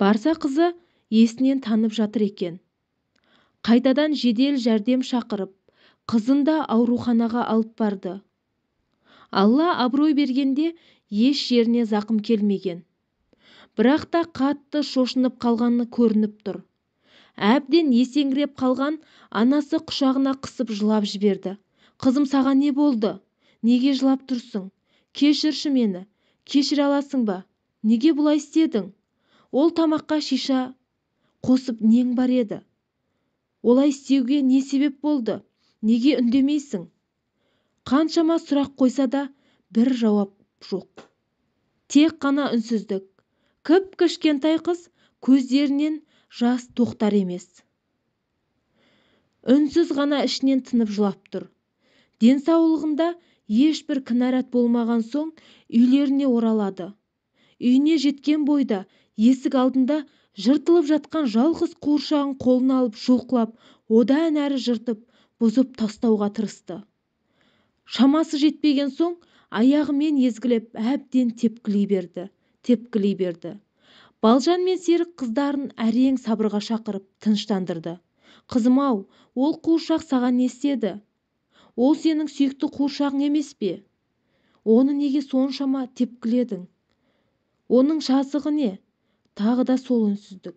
Барса, қызы есінен танып жатыр екен. Қайтадан жедел жәрдем шақырып, қызын да ауруханаға алып барды. Алла абырой бергенде еш жеріне зақым келмеген. Бірақ та қатты шошынып қалғаны көрініп тұр. Әбден есеңгіреп қалған анасы құшағына қысып жылап жіберді. Қызым, саған не болды? Неге жылап тұрсың? Кешірші мені. Кешіре аласың ба? Неге бұлай істедің? Ол тамаққа шиша қосып нең бар еді? Олай істеуге не себеп болды? Неге үндемейсің? Қаншама сұрақ қойса да бір жауап жоқ. Тек қана үнсіздік. Кіп-кішкентай қыз көздерінен жас тоқтар емес. Үнсіз ғана ішінен тынып жылап тұр. Денсаулығында ешбір кінәрат болмаған соң үйлеріне оралады. Үйіне жеткен бойда есік алдында жыртылып жатқан жалғыз қуыршағын қолына алып жұлқылап, одан әрі жыртып, бұзып тастауға тырысты. Шамасы жетпеген соң аяғымен езгілеп әбден тепкілей берді, тепкілей берді. Балжан мен Серік қыздарын әрең сабырға шақырып тыныштандырды. Қызым-ау, ол қуыршақ саған не істеді? Ол сенің сүйікті қуыршағың емес пе? Оны неге соншама тепкіледің? Оның жазығы не? Тағы да сол үнсіздік.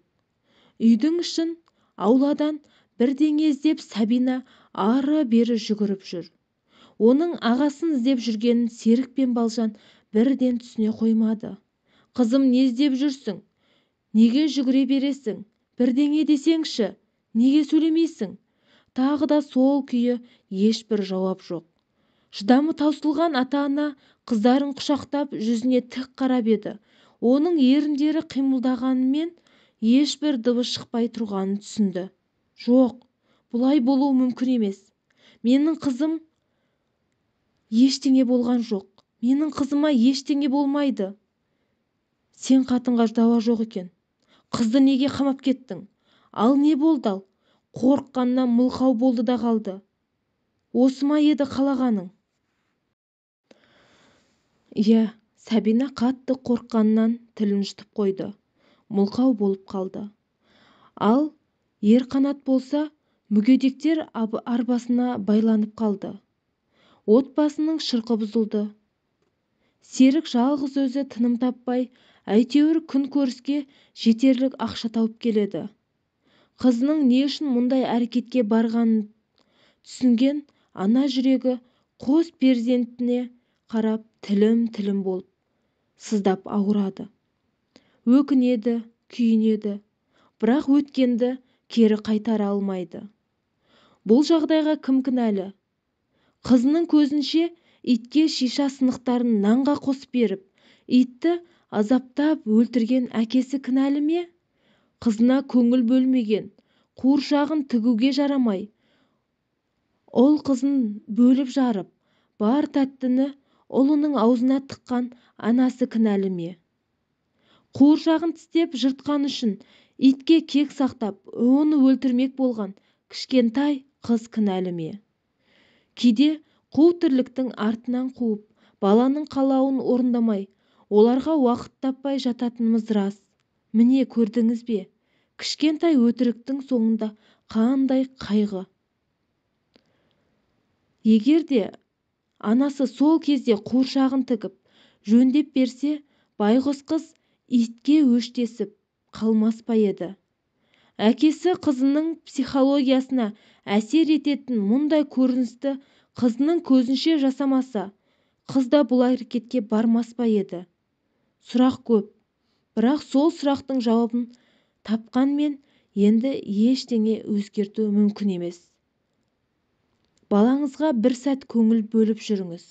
Үйдің ішін, ауладан бірдеңе іздеп Сабина ары-бері жүгіріп жүр. Оның ағасын іздеп жүргенін Серік пен Балжан бірден түсіне қоймады. Қызым, не іздеп жүрсің? Неге жүгіре бересің? Бірдеңе десеңші, неге сөйлемейсің? Тағы да сол күйі ешбір жауап жоқ. Шыдамы таусылған ата-ана қыздарын құшақтап жүзіне тік қарап еді. Оның еріндері қимылдағанымен ешбір дыбыс шықпай тұрғанын түсінді. Жоқ, бұлай болуы мүмкін емес. Менің қызым ештеңе болған жоқ. Менің қызыма ештеңе болмайды. Сен қатынға дауа жоқ екен. Қызды неге қамап кеттің? Ал не болды ал? Қорыққаннан мылқау болды да қалды. Осы ма еді қалағаның? Иә, Сабина қатты қорыққаннан тілін жұтып қойды. Мылқау болып қалды. Ал Ерқанат болса, мүгедектер арбасына байланып қалды. Отбасының шырқы бұзылды. Серік жалғыз өзі тыным таппай, әйтеуір күн көріске жетерлік ақша тауып келеді. Қызының не үшін мұндай әрекетке барғанын түсінген ана жүрегі қос перзентіне қарап тілім-тілім болып сыздап ауырады. Өкінеді, күйінеді, бірақ өткенді кері қайтара алмайды. Бұл жағдайға кім кінәлі? Қызының көзінше итке шиша сынықтарын нанға қосып беріп, итті азаптап өлтірген әкесі кінәлі ме? Қызына көңіл бөлмеген, қуыршағын тігуге жарамай, ұл қызын бөліп жарып, бар тәттіні ұлының аузына тыққан анасы кінәлі ме? Қуыршағын тістеп жыртқан үшін итке кек сақтап, оны өлтірмек болған кішкентай қыз кінәлі ме? Кейде қу тірліктің артынан қуып, баланың қалауын орындамай, оларға уақыт таппай жататынымыз рас. Міне көрдіңіз бе, кішкентай өтіріктің соңында қандай қайғы. Егер де анасы сол кезде қуыршағын тігіп, жөндеп берсе, байғұс қыз итке өштесіп қалмас па еді? Әкесі қызының психологиясына әсер ететін мұндай көріністі қызының көзінше жасамаса, қыз да бұл әрекетке бармас па еді? Сұрақ көп. Бірақ сол сұрақтың жауабын тапқанмен енді ештеңе өзгерту мүмкін емес. Балаңызға бір сәт көңіл бөліп жүріңіз.